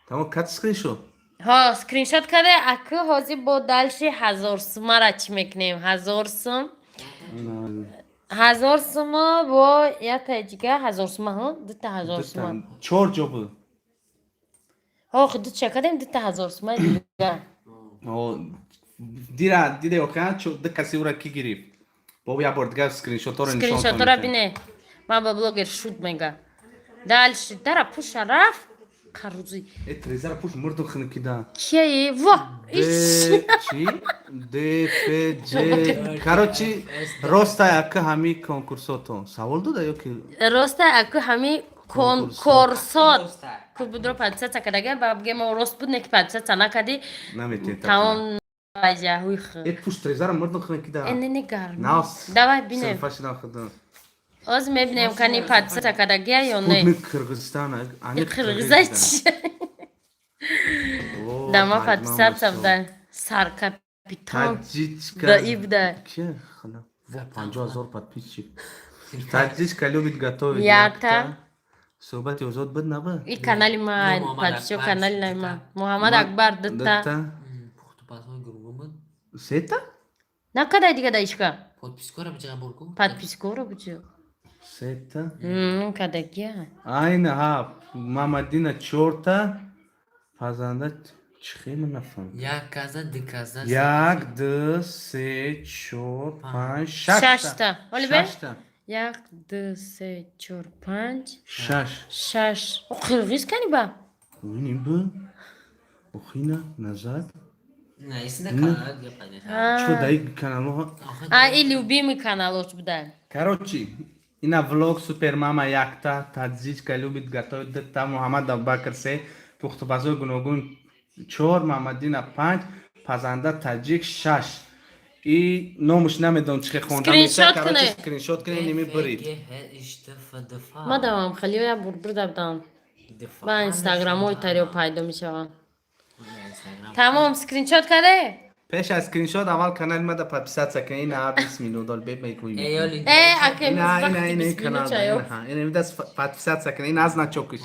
Тамом, кат скриншот. Ҳо, скриншот карде, аку ҳозир бо дальше 1000 сумара чӣ мекунем? 1000 сум. 1000 сума бо якта дига 1000 сума, ҳо? Дута 1000 сума. Чор ҷо буд. Ҳо, дуча кардем, дута 1000 сума дига. О, дира диде океан ду каси ура ки гирифт. Бо як бор дигар скриншотҳоро нишон. Скриншотора бине. Ман ба блогер шуд мега. Дальше дара пуша рафт. Қарузӣ. Э, трезара пуш мурду хнкида. Кияи? Во! Д чи? Д Ф Ҷ. Короче, роста ака ҳами конкурсото. Савол дода ё ки? Роста аку ҳами конкурсот. Ку будро подписаться кардага, ба бигем, мо рост буд, не ки подписаться накардӣ. Наметен. Тамом ваҷаҳуй хи. Э, пуш трезара мурду хнкида. Э, не, не, гарм. Навс. Давай бинем. Синфашидан худам. Оз мебинем, кани подписаться кардагия ё не. Спутник Кыргызстан. Ани. Қирғиза чи? Дама подписаться буда. Саркапитан. Таджичка. Да ибда. Ки? Хана. Во, 50 000 подписчик. Таджичка любит готовить. Якта. Суҳбати озод буд, набуд? И канали ма Муҳаммад подписчик Акбар, канали дута. ма. Муҳаммад Акбар дута. Дута. Пухтупазҳои гургун буд. Сета? Накадай дига даишка. Подпискора биҷа бурку. Подпискоро буҷо. Сета. Кадагия. Айна ҳа, Мамадина чорта. Пазанда чӣ хеле нафаҳмидам. Як каза, ду каза. Як, ду, се, чор, панҷ, шашта. Шашта. Оли бе? Шашта. Як, ду, се, чор, панҷ, Шаш. шаш. О, қирғиз кани ба? Ини бу. Охина, назад. Не, исинда канал гап. Чо даи каналҳо? А, и любимый каналош буда. Короче, ина влог Супермама якта, Таджичка любит готовить дута, Муҳаммад Абубакр се, пухтупазои гуногун чор, Мамадина панҷ, пазанда таҷик шаш. И номуш намедонам чӣ хел хонда Скриншот мешавад. Короче, кунед. скриншот кунед, ними бирид. Ма давам хеле я бурда будам. Ба инстаграмҳои тарио пайдо мешавам. Тамом, скриншот карде? Пеш аз скриншот аввал канали мада подписаться кунед. Ина 20 минут дол бе мекунем. Э, аке. Ина, ина, ина канал. Ина ина подписаться кунед. Ина значокиш.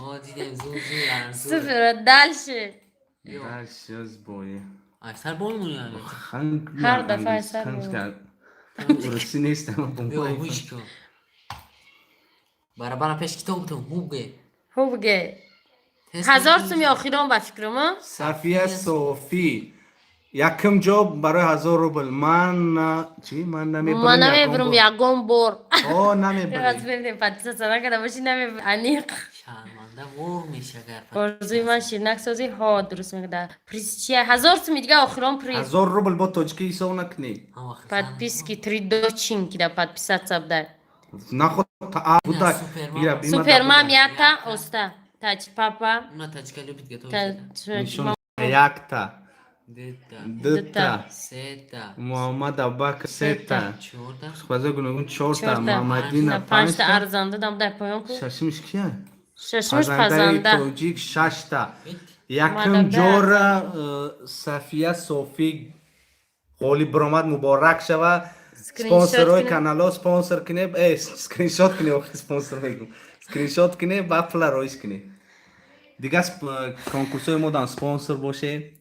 Супер, дальше. Дальше сбои. Айсар болмун яъне. Ҳар дафъа айсар болмун. Русӣ нестам. Биё, гӯш кун. Барабара пеш китоб бутун, хуб ге. Хуб ге. 1000 суми охирон ба фикрам, а? Сафия Софи. Якум ҷо барои 1000 рубл. Ман чӣ? Ман намебарам. Ман намебарам ягон бор. О, намебарам. Мебинем, подписаться накарда боши, намебарам. Аниқ. Шарманда вор мешагар. Орзуи ман ширнак созӣ, ҳо, дуруст мегӯда. Приз чия? 1000 суми дига охирон приз. 1000 рубл бо тоҷикӣ ҳисоб накунӣ. Подписки три дочинки да подписаться буда. Наход буда. Супермам якта, оста. Тач папа. Уна тачка любит готовить. Якта. Дета. Дута. Сета. Муҳаммад Абубакр сета. Чорта. Сухбатҳои гуногун чорта. Мамадина панҷта. Панҷта. Арзанда дам дар поён ку. Шашимиш кия? Шашимиш пазандаи пазанда. Тоҷик шашта. Якум Мадада. ҷора Сафия Софӣ ғолиб баромад, муборак шава. Скриншот Спонсорҳои кунед. Каналҳо спонсор кунед, э, скриншот кунед, охи спонсор мегӯм. Скриншот кунед, ба пула роиш кунед. Дига конкурсҳои мо дан спонсор боше,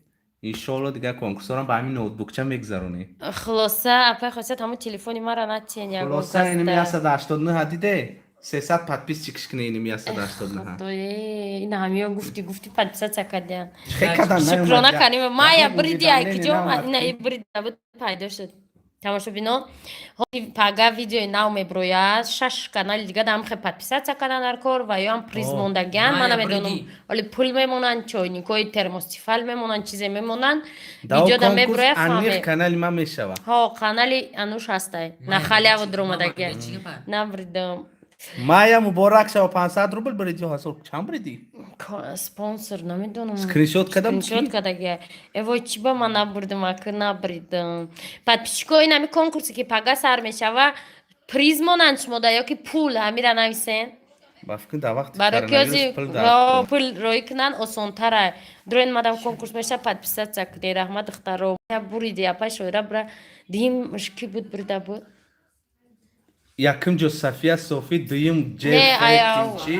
иншоалло, дига конкурсҳоро ба ҳамин ноутбукча мегузаронем. Хулоса, апай Хосият, ҳамун телефони мара натиен ягон. Хулоса, инами 189 диде, 300 подписчик кне, инами 189. Худое, ина ҳамиё гуфти, гуфти, подписаться кардян. Хе кадан. Шукрона кардем. Мая бриди, ай Уведомление киҷо наомад. Ина бриди буд, пайдо шуд. Тамошобино, пага видеои нав меброяд. Шаш канали дига дам хе подписаться кардан дар кор ва ё ҳам приз О. мондагиан. Ман Майя намедонам, бриди. оли пул мемонанд, чойникои термостифал мемонанд, чизе мемонанд. Дао Видео да конкурс меброяд, аниқ фаҳме. канали ман мешава. Ҳо, канали Ануш ҳастай. На халява дуромадагиан. Чӣ гапа? Набридам. Майя, муборак шава, 500 рубл бриди, ҳазор чанд бриди? Спонсор намедонам. Скриншот кардам. Скриншот кардагия. Эвой, чӣ ба ман набурдам, ака набридам. Подписчико, ин ҳами конкурсе, ки пага сар мешава, приз монанд шумода ё ки пул, ҳамира нависен. Ба фикр, дар вақти Барои ки коронавирус ози пул дар пул рӯй кунанд, осонтара. Дроин мадам конкурс меша, подписаться кунед. Раҳмат, духтаро. Я буриди, апай Шоира бура. Дим ки буд, бурида буд. Якум ҷо Сафия Софи, дуюм Не, ая. Ҷефчи,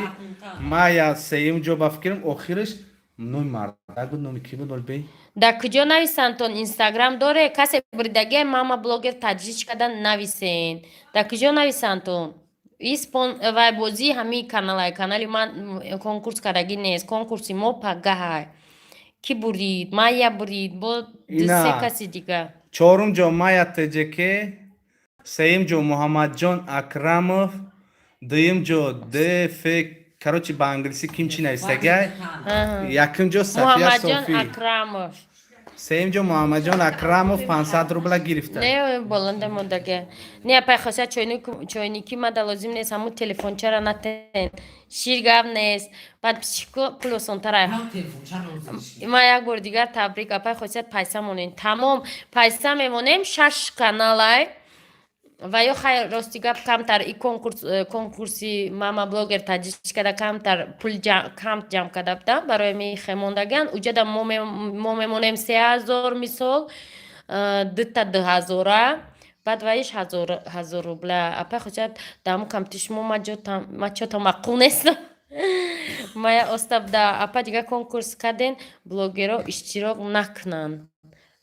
Майя сеюм ҷо. Ба фикрам, охираш номи мардак буд, номи ки буд, олбей? Дар куҷо нависантон? Инстаграм доре касе буридагия? Мама блогер таҷрич карда нависен. Дар куҷо нависантон? И спон вай бозии ҳамин каналай, канали ман конкурс кардагӣ нест. Конкурси мо пагаҳай. Ки бурид? Майя бурид, бо ду Ина. се каси дига. Чорум ҷо Майя ТЖК, сеюм ҷо Муҳаммадҷон Акрамов, дуюм ҷо ДФ, короче, ба англисӣ ким чи навистагай. Якум ҷо Сафия Муҳаммадҷон Софи. Акрамов. Сеюм ҷо Муҳаммадҷон Акрамов 500 рубла гирифта. Не, боланда мондага. Не, апай Хосият, чойники мада лозим нест, ҳамун телефончара натен. Шир гап нест. Подписчико, пул осонтара. Ма як бори дигар табрик, апай Хосият, пайса монем. Тамом, пайса мемонем, шаш каналай. Ва ё хайр, рости гап, камтар и конкурс, конкурси мама блогер таҷичкада камтар пул кам ҷамъ карда будам барои мехемондаган. Уҷада мо мемонем 3000, мисол, дута 2000-а, баъд ваиш ҳазор рубла. Апай Хосият, даму камти шумо ма чота маъқул нестам. Мая оста буда. Апа, дига конкурс карден, блогеро иштирок накунанд.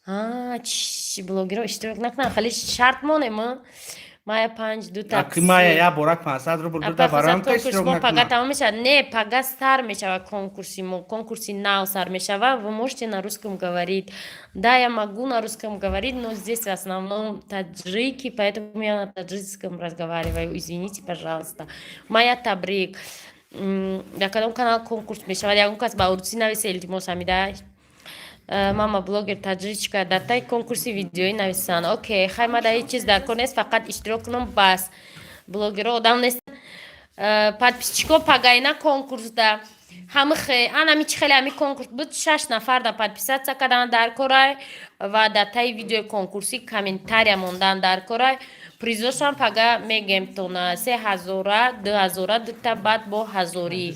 Блогеро иштирок накунанд, хеле шарт монем. Мая панҷ дута. Аки Майя як борак 500 рубл бурда, барам ка Конкурс иштирок мо пага накунам. тамом мешавад. Не, пага сар мешавад конкурси мо, конкурси нав сар мешавад. Вы можете на русском говорить? Да, я могу на русском говорить, но здесь в основном таджики, поэтому я на таджикском разговариваю, извините, пожалуйста. Моя табрик. Дар кадом канал конкурс мешавад? Ягон кас ба урусӣ нависе, илтимос. Ҳамида, мама блогер таджичка, дар таи конкурси видеоӣ нависанд. Окей, хай, ма дар ҳеҷ чиз дар кор нест, фақат иштирок кунам, бас. Блогеро одам нест. Подписчико, пагайна конкурсда ҳами анами чи хеле ҳами конкурс буд, шаш нафар да подписаться кардан дар корай ва дар таи видеои конкурсӣ комментария мондан дар корай. Призошам пага мегем тона: 3000-а, 2000-а, дута, баъд бо ҳазорӣ.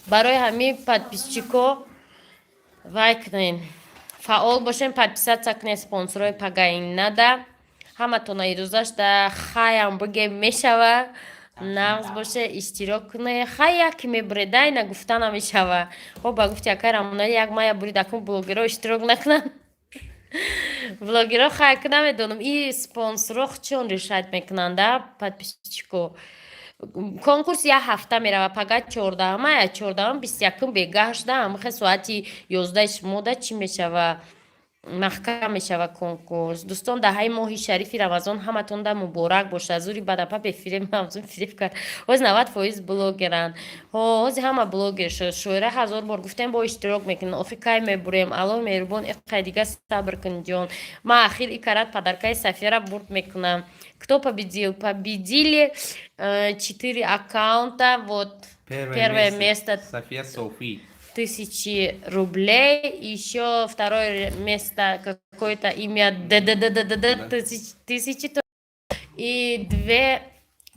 Барои ҳамин, подписчико, вай кунен, фаъол бошен, подписаться кунен. Спонсорҳои пагаинада ҳаматона ирӯзаш да хаям бигем мешава, нағз боше, иштирок куне. Хай, яке мебуреда, ина гуфта намешава. Хо, ба гуфти акай Рамонаи, як мая бурид. Акун блогеро иштирок накунанд, блогеро хай, намедонам, и спонсорро чон решать мекунанда. Подписчико, конкурс як ҳафта мерава. Пага 14-ама, 14-ам, 21-ум бегаҳ шуда, ҳамихе соати 11 шумода чӣ мешава, маҳкам мешава конкурс. Дӯстон, даҳаи моҳи шарифи Рамазон ҳаматонда муборак бошад. Зури бадапа бефиреб мавзун фиреб кард. Ҳози 90% блогеранд. Ҳози ҳама блогер шуд. Шоира, ҳазор бор гуфтем, бо иштирок мекунем. Охи, кай мебурем? Аллоҳ меҳрубон, иқай дига сабр кун, ҷон. Ма ахир и карат подаркаи Сафияра бурд мекунам. Кто победил? Победили четыре аккаунта. Вот первое место. София Софи. Тысячи рублей. Еще второе место, какое-то имя ДДДДД, тысячи и две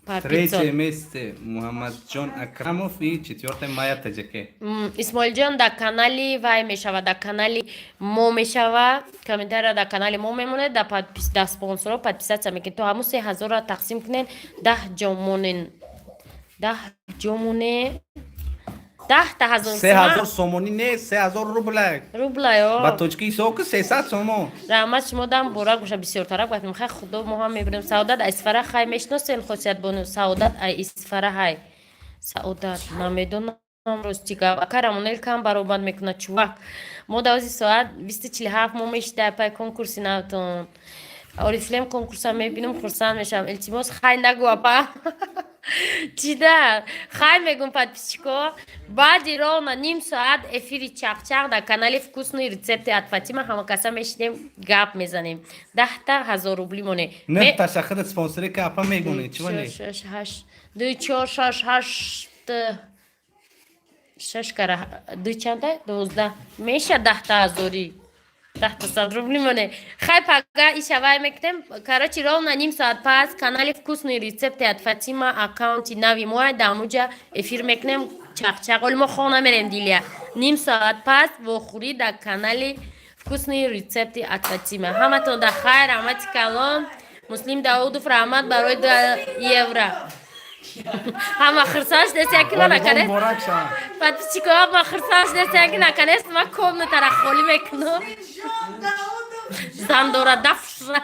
по 500. Третье место Муҳаммадҷон Акрамов и четвертое Майя Таджаке. Исмоилҷон, дар канали вай мешава, дар канали мо мешава. Комментария дар канали мо мемонед, дар спонсорро подписаться мекунед. То ҳамун 3000-ро тақсим кунед, 10 ҷо монен, 10 ҷо моне. 10 та ҳазор. 3000 сомонӣ не, 3000 рубла. Рублаё. Ба тоҷикӣ ҳисоб ки, 300 сомон. Раҳмат, шумо дам бора гӯша, бисёртара гуфтем. Хай, худо, мо ҳам мебинем. Саодат Исфара, хай, мешиносен? Хосиятбону Саодат ай Исфара, ҳай, Саодат намедонам, рости гап. Ака Рамонел кам баромад мекунад, чувак. Мо давози соат 20:47 мо мешида пай конкурси навтон. Орифлем конкурса мебинам, хурсанд мешавам. Илтимос, хай нагӯ, апа. Чида хай мегум? Подписчико, баъди ровно ним соат эфири чақчақ дар канали «Вкусные рецепты от Фатима» ҳама каса мешинем, гап мезанем. 10 та ҳазор рубли моне. Не, ташаххур, спонсори ки, апа, мегӯнӣ чӣ вале? Шаш, ҳашт, ду, чор, шаш, ҳашт, шаш кара ду чанда? 12 меша. 10 та ҳазорӣ, 10 та 100 рубли моне. Хай, пага ишавай мекунем. Короче, ровно ним соат пас канали «Вкусные рецепты от Фатима», аккаунти нави моа, дар эфир мекунем чақчақ. Оли мо хона мерем, дилия. Ним соат пас вохӯрӣ дар канали «Вкусные рецепты от Фатима». Ҳаматон да хайр, раҳмати калон. Муслим Даудов, раҳмат барои 2 евро. Ҳама хурсанд шудест, яки ма наканест. Муборак шавад. Подписчико, ҳама хурсанд шудест, яки наканест ма комнатара холӣ мекунам. Зан дора, даф шуда.